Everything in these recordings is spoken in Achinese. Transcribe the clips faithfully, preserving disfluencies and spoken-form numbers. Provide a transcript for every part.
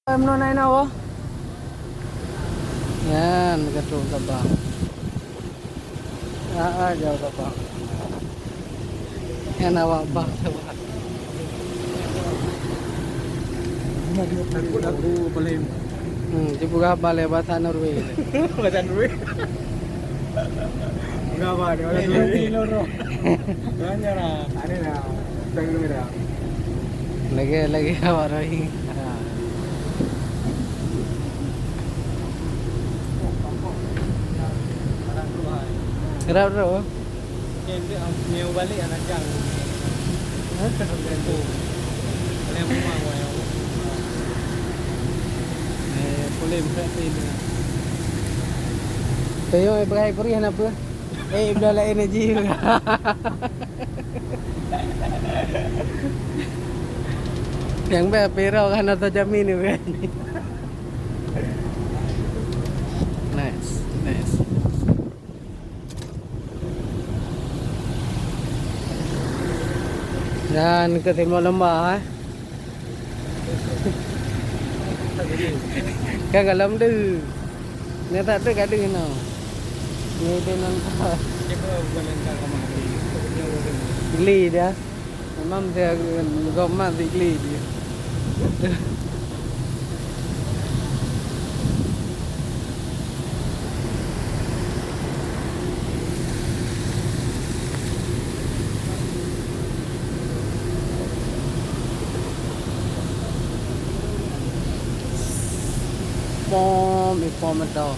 Em, non ai na, woh. Nyan, ka trok Sabang. Ah, ah, jauh Sabang. Nyan awak bah Sabang. Aku, aku boleh. Hmm, cuba haba lé bahasa Norway. Bahasa Norwei. Enggak apa, dia orang Norwei. Lorong. Jangan nyerah. Ada dah. Tunggu dah. Lagi, lagi awak Rohingya. Rap, rap. Nyoe balik anak jang. Hah? Boleh memang, wah, ya. Eh, boleh buka sini. Tayo, eh, berai perih kenapa? Eh, udah lah energi. Yang ber-, pero kan atau jamin ni, kan? Nice, nice. Dan ke timur lembah, eh. Kan kalau meudu. Ni tak ada, tak ada, no. Ni dia nampak. Geli dia. Memang dia gomat di geli dia. Pom, eh, pom dah.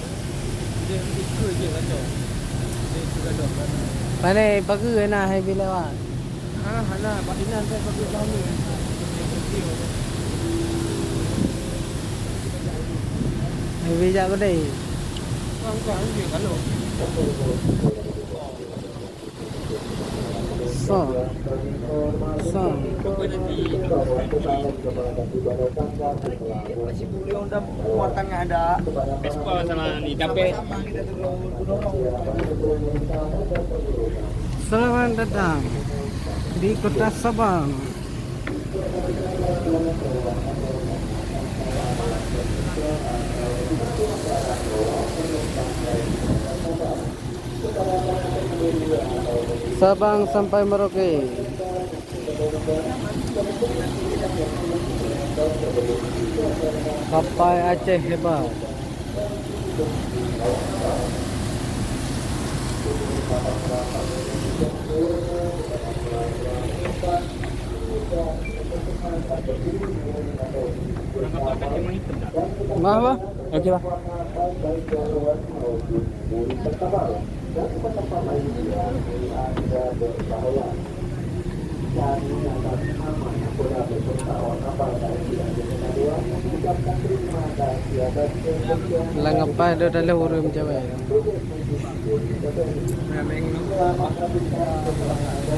Mana bagus na hai bila wak. Ah, hana, bak inan teh bagi kami. Hai bijak gede. Kang, kang, dia kalau. So. So. Apa nanti? Masih boleh undang Timur Tengah dah. Vespa sama ni, capek. Selamat datang di Kota Sabang. Sabang sampai Merauke. Kapai Aceh hebat. Bah, bah. Okey, bah. Lam ngapai dah dalam ureueng cewek.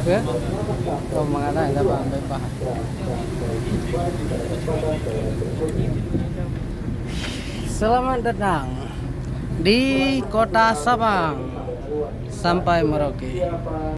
Ya? Oh, mengalah dah, bah, bah. Selamat datang di Kota Sabang sampai Merauke.